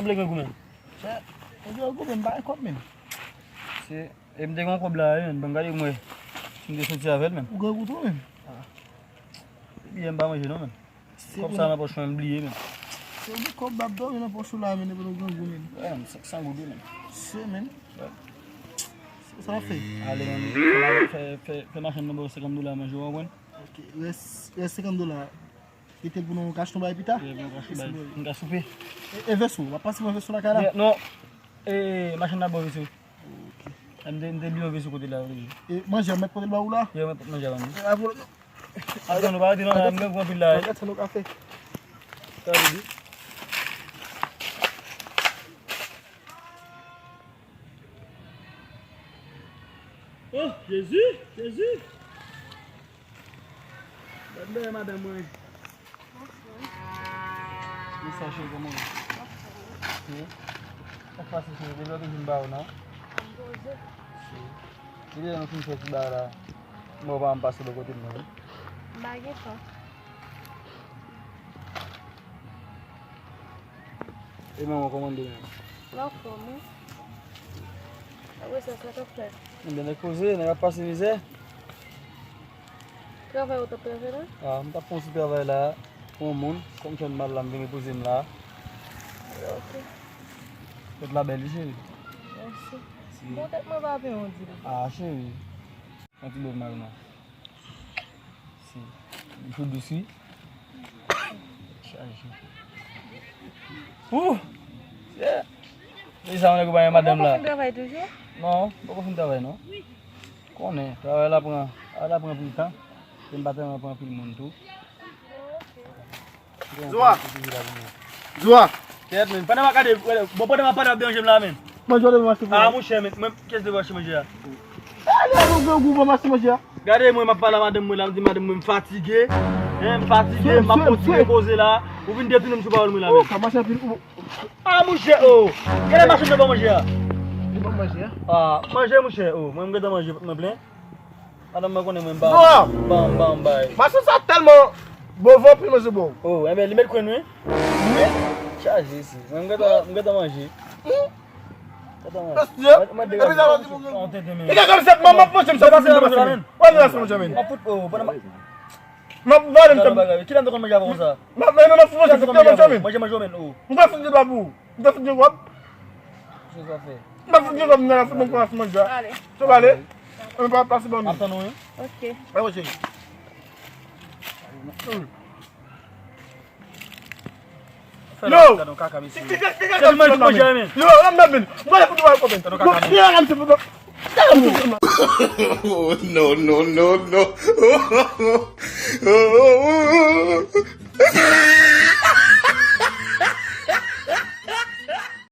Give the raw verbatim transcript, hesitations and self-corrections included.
Ou vle grangou menm? Chè, ou grangou menm, m pa gen kòb menm. Se, e m te gen yon kòb la, wi, menm. Ban m gade m wè si m te soti avè l menm. Ou grangou tou menm? Ah. Biyè m pa manje non menm. Kòb sa nan pòch mwen, m bliye menm. Se ou gen kòb ladan, men nan pòch ou la, men depi nou grangou menm. Wè, menm, senk san goud wi menm. Se menm. Wè. Sa w ap fè? Ale menm, fè, fè, fè machann nan ba w senkant dola manje, w konprann? Ok, rès, rès senkant dola. Kite l pou nou ka achte yon bagay pita? Wi, pou nou ka achte yon bagay. Nou ka soupe. E, e veso, w ap pase mwen veso lakay la? Non. E, machann nan ba w veso. Ok. M te, m te bliye yon veso kote la, wi. E manje a, mèt pote l ba ou la? Wi, mèt pote manje a ba nou. E, avò, al tann nou, pa rete non, la, m gen gwo anpil la. Al tann nou kafe. Sa vle di? Oh, Jezi, Jezi. Gad dèyè madanm mwen. Bonsoir. Bonsoir, cheri, kòman w ye? Bonsoir. Wi. Sa k pase, cheri? Depi lè w te vin ba w, non? M poze. Si. Depi lè nou fin fè ti bagay la, mwen pa m pase bò kote m, non, wi. M pa gen tan. E manman w kòman l ye menm? L anfòm, wi. Apre sa, sa k ap fèt? Ebyen, nèg poze, nèg ap pase mizè. Travay ou t ap travay la? Ah, m t ap fè yon ti travay la pou yon moun. Kòm fè m mal la, m vin repoze m la. Ok. Tèt la bèl, wi, cheri. Mèsi. Si. Bon, tèt mwen pa byen, on dirait. Ah, cheri. Yon ti Bob Marley non. Si. Li fout dous wi. Chaje. Ouh! Yeah. E sa, mwen gen madanm la. Ou poko fin travay toujou? Non, m poko fin travay non. Konnen, travay la pran, travay la pran anpil tan. E m pa tèlman pran anpil moun tou. Zwa! Zwa! Kèt, men, pandan m ap gade, bon, pandan m ap pale, w ap deranje m la, men. Manje w devan mache pou mwen. Ah, monchè, men, mwen, kiyès devan mache manje a? Ale, nou gen gou pou mache manje a. Gade mwen, m ap pale a madanm mwen la, m di madanm mwen m fatige. Hein, m fatige, m ap kontinye koze la. Ou vin detounen m sou pawòl mwen la, men. Ou ka mache anpil, ou. Ah, monchè, oh. Gade machann nan ban manje a. Li ban manje a? Ah, manje, monchè, oh. Mwen, m gentan manje, mwen plen. Madanm mwen konnen mwen m pa, m pa, m pa bay. Machann sa tèlman bon, van pil manje bon. Oh, enben, li met kwen wi. Wi. Chaje isi. Mwen, m gentan, m gentan manje. Hmm. Gentan manje. Mesye. Mwen, mwen degaje. Epi sa, mwen di pou mwen. Li gen kòm sèt, mwen, mwen, manje m sa, mwen, manje m. Mwen, manje m, manje m. Mwen fout, oh, pandan m ap. Mwen, manje m. Kilè m te konn manje avè w konsa? Mwen, manje m, manje m. Manje, manje, manje, oh. Mwen fout de babou. M ta fout gen kòb. M ta fout gen kòb, m ta fout mwen kòb, fout mwen dja. Ale. Sa w ale? Mwen pa pase ban nou. Ap tann ou, wi. Ok. Ba mwen cheri. Yo! Gade yon kaka, mesye. Se pou manje, manje, men. Yo, la m bèbin. Mwen fout mwen kòb. Gade yon kaka, men. Yo, la m se pou. Oh, no, no, no, no.